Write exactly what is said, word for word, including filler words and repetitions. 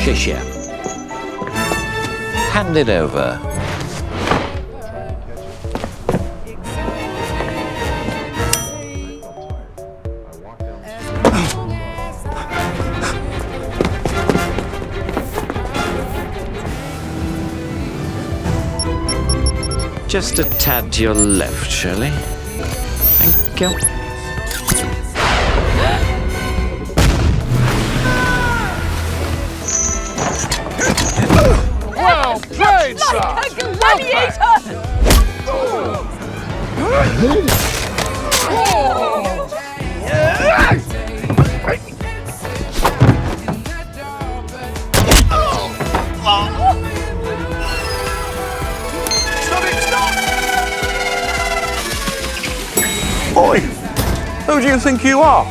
謝謝。Hand it over. Just a tad to your left, Shirley. Thank you. Well played, sir. Like a gladiator. Stop it! Stop! Oi! Who do you think you are?